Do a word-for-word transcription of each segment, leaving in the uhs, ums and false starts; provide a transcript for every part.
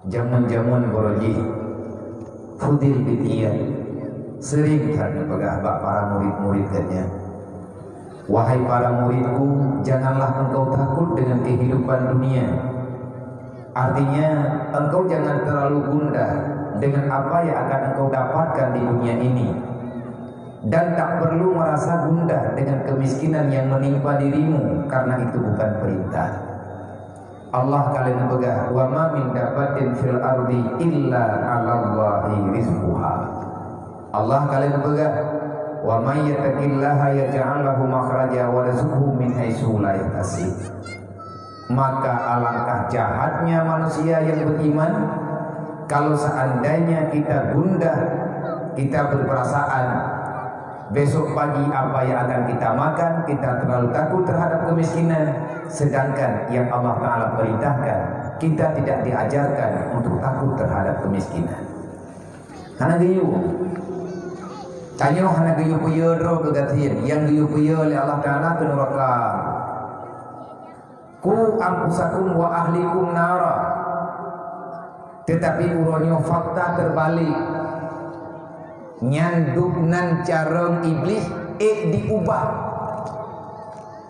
Jameun-jameun uroe jih, Fudil bin Iyad seuring that neupeugah bak para murit-murit geuh nyan, "Wahai para muridku, janganlah engkau takut dengan kehidupan dunia." Artinya, engkau jangan terlalu gundah dengan apa yang akan engkau dapatkan di dunia ini. Dan tak perlu merasa gundah dengan kemiskinan yang menimpa dirimu, karena itu bukan perintah. Allah ka lheueh neupeugah, "Wa ma min dabbatin fil ardi illa 'alallahi rizquha." Allah ka lheueh neupeugah, "Wa may yattaqillaha yaj'al lahu makhraja wa yarzuqhu min haitsu la yahtasib." Maka alangkah jahatnya manusia yang beriman, kalau seandainya kita gundah, kita berperasaan, besok pagi apa yang akan kita makan, kita terlalu takut terhadap kemiskinan, sedangkan yang Allah Ta'ala perintahkan, kita tidak diajarkan untuk takut terhadap kemiskinan. Hana geuyue. Tanyoe hana geuyue peue droe keu gasien, nyang geuyue peue lé Allah Ta'ala keu nuraka. "Qu anfusakum wa ahlikum nara." Tetapi uroe nyoe fakta terbalik. Nyan dubnan carông Iblih ék diubah.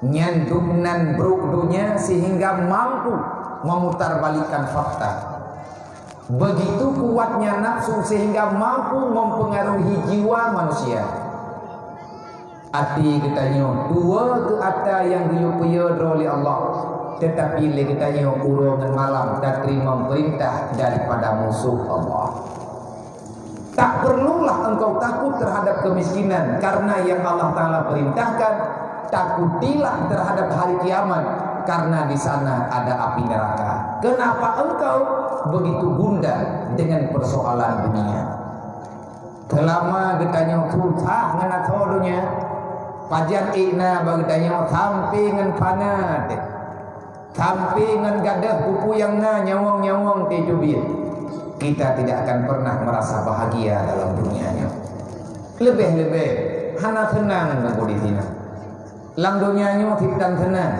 Nyan dubnan brok donya sehingga mampu memutarbalikkan fakta. Begitu kuatnya nafsu sehingga mampu mempengaruhi jiwa manusia. Até geutanyoe tuwoe keu ata nyang geuyue peue droe lé Allah, teutapi lé geutanyoe uroe ngon malam tateurimong peurintah daripada musoh Allah. Tak perlulah engkau takut terhadap kemiskinan, karena yang Allah Ta'ala perintahkan, takutilah terhadap hari kiamat, karena di sana ada api neraka. Kenapa engkau begitu gundah dengan persoalan dunia? Teulama geutanyoe susah ngon asoe donya, pajan ék na bak geutanyoe sampai ngon panat. Sampai ngon gadôh peue-peue nyang na nyawöng-nyawöng teuh teubiet, kita tidak akan pernah merasa bahagia dalam dunia nyoe. Leubeh-leubeh hana seunang teungku di sinan. Lam dunia nyoe sit tan seunang.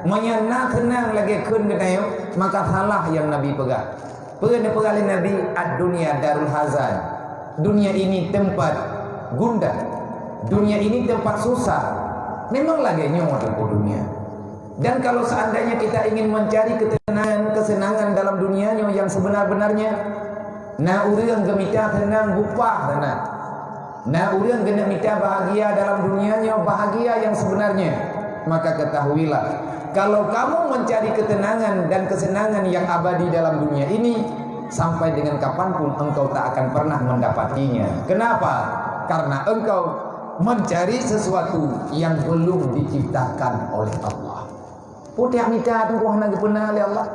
Meunyoe na seunang lagée kheun geutanyoe, maka salah nyang Nabi peugah. Peue neupeugah lé Nabi, "Ad-dunya darul hazan." Dunia ini tempat gundah. Dunia ini tempat susah. Memang lagée nyoe teungku dunia. Dan kalau seandainya kita ingin mencari ketenangan, kesenangan dalam dunia nyoe yang sebenar-benarnya, na ureuëng geumita seunang bupah seunang. Na ureuëng geuneuk mita bahagia dalam dunia nyoe, bahagia yang sebenarnya. Maka ketahuilah, kalau kamu mencari ketenangan dan kesenangan yang abadi dalam dunia ini, sampai dengan kapanpun engkau tak akan pernah mendapatinya. Kenapa? Karena engkau mencari sesuatu yang belum diciptakan oleh Allah. Putéh mita teungku hana geupeuna lé Allah.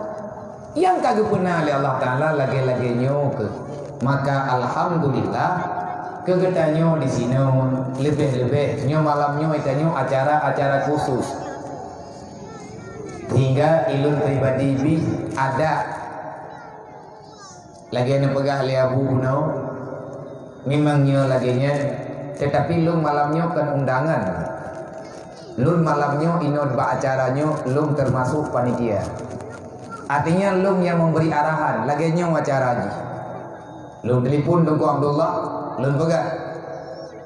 Nyang ka geupeuna lé Allah Ta'ala lagée-lagée nyoe keuh. Maka alhamdulillah, keu geutanyoe di sinoe, leubeh-leubeh nyoe malam nyoe tanyoe acara-acara khusus. Sehingga ilôn pribadi bih ada lagée neupeugah lé Abu bunoe, memang nyoe lagée nyan, teutapi lôn malam nyoe kon undangan. Lôn malam nyoe inong bak acara nyoe, lôn teumasok panitia. Artinya lôn nyang memberi arahan lagée nyoe acara jih. Lôn telepon Teungku Abdullah, lôn peugah,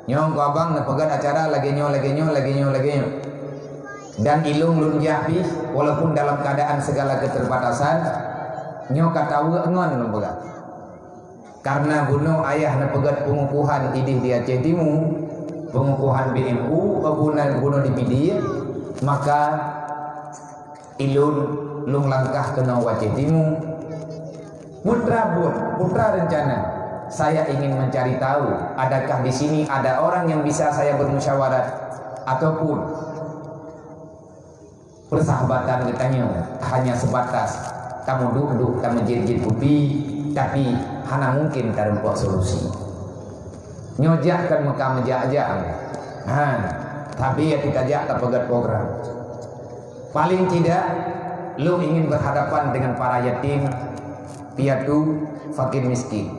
"Nyoe Teungku Abang neupeugét acara lagée nyoe, lagée nyoe, lagée nyoe, lagée nyoe." Dan ilôn lôn jak pih, walaupun dalam keadaan segala keterbatasan, nyoe ka taweuek ngon lôn peugah. Karena bunoe ayah neupeugét pengukuhan idéh di Aceh Timu, pengukuhan B M U, bunoe, bunoe di Pidie, maka ilôn lôn langkah keunoe u Aceh Timu. Putra buet, putra rencana. Saya ingin mencari tahu, adakah di sini ada orang yang bisa saya bermusyawarah ataupun persahabatan geutanyoe hanya sebatas tamuduek-duek, tameujiet-jiet kupi, tapi hana mungkin tareumpok solusi. Nyoe jak kan meuka meujak-jak. Ha, tapi ya kita jak tapeugét program. Paling tidak, lôn ingin berhadapan dengan para yatim, piatu, fakir miskin.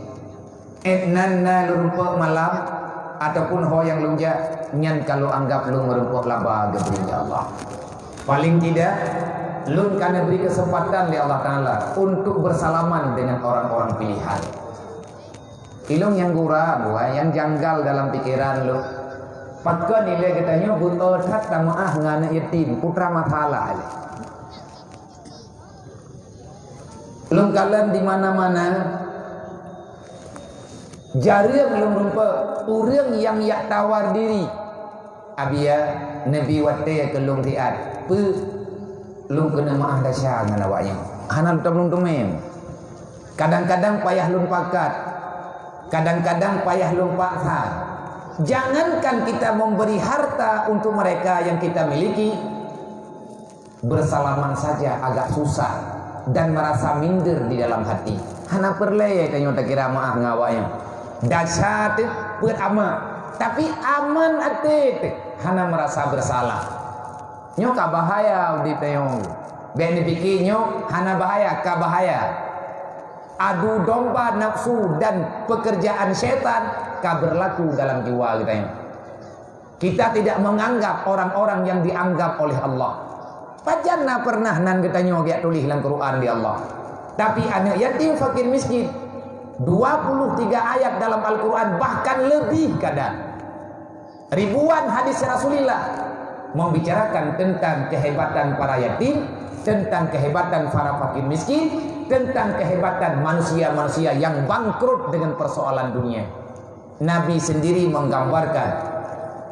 Eh, nan na lôn rumpok malam, ataupun ho nyang lôn jak, nyan ka lôn anggap lôn meurumpok laba geubri lé Allah. Paling tidak, Lôn ka neubri keuseumpatan lé Allah Taala untuk beusalaman dengan orang-orang pilihan. Ilôn nyang gura buah nyang janggal dalam pikeran lôn. Pakon ilée geutanyoe beutoe that tameu'ah ngon aneuëk yatim, putra masalah lé. Lôn kalon di mana-mana, jareueng lôn rumpok ureuëng nyang yak tawar diri. Abia, neubi watée keu lôn siat, peue lôn keuneuk meu'ah desya ngon awaknyan. Hana lôn teumé. Kadang-kadang payah lôn pakat, kadang-kadang payah lôn paksa. Jangankan kita memberi harta untuk mereka yang kita miliki, bersalaman saja agak susah dan merasa minder di dalam hati. Hana peureulée tanyoe takira meu'ah ngon awaknyan. Desya teuh peuet amat, tapi aman até teuh, hana merasa bersalah. Nyoe ka bahaya udeb tanyoe. Bék neupike nyoe hana bahaya, ka bahaya. Adu domba nafsu dan pekerjaan syaitan ka berlaku dalam jiwa geutanyoe. Kita tidak menganggap orang-orang yang dianggap oleh Allah. Pajan na pernah nan geutanyoe geujak tuléh lam Quran di Allah. Tapi aneuëk yatim fakir miskin, dua puluh tiga ayat dalam Al-Quran, bahkan lebih kadang. Ribuan hadis Rasulullah membicarakan tentang kehebatan para yatim, tentang kehebatan para fakir miskin, tentang kehebatan manusia-manusia yang bangkrut dengan persoalan dunia. Nabi sendiri menggambarkan.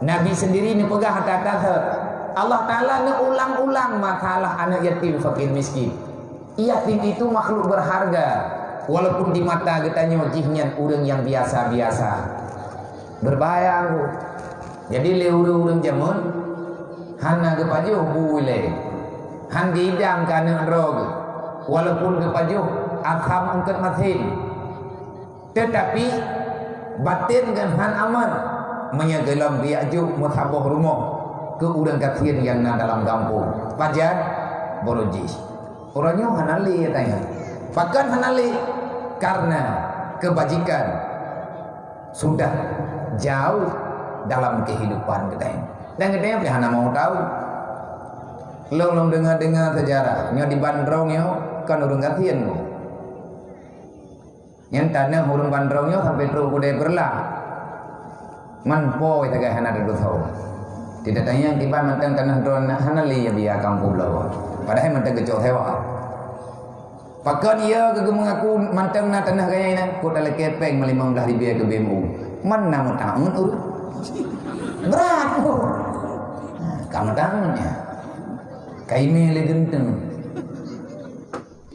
Nabi sendiri neupeugah ata-ata, Allah Taala neuulang-ulang masalah aneuëk yatim fakir miskin. Yatim itu makhluk berharga, walaupun di mata geutanyoe jih nyan ureuëng nyang biasa-biasa. Berbahaya aku. Jadi lé ureuëng-ureuëng jameun hana geupajoh bu ilée, han geuidang keu aneuëk droe geuh, walaupun geupajoh asam eungkot masin. Teutapi baten geuh han aman meunyoe gohlom geujak jok meusaboh rumoh keu ureuëng gasien nyang na dalam gampông. Pajan? Boro jih. Uroe nyoe hana lé tanyoe. Pakon hana lé? Karena kebajikan sudah jauh dalam kehidupan geutanyoe. Dan geutanyoe pih hana mau tahu. Lôn, lôn deungoe-deungoe seujarah, nyoe di Bandrong nyoe kon ureuëng gasien nyoe. Nyan taneuh ureuëng Bandrong nyoe sampai trok u Dayeh Peureulak. Man po sagai hana teutusoe. Tidak tanyong kiban mantong taneuh droe hana lé biaya kampung bloe. Padahai mantong geucok sewa. Pakon iya keu geumeungaku mantong na taneuh gaya inan, kota lé kepeng melimong blah ribèe keu B M U. Man na meutaun ureuëng? Brat. Ka meutaun ya. Kaimé lé geunteng.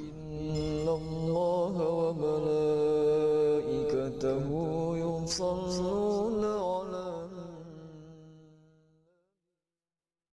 إن الله وملائكته يصلون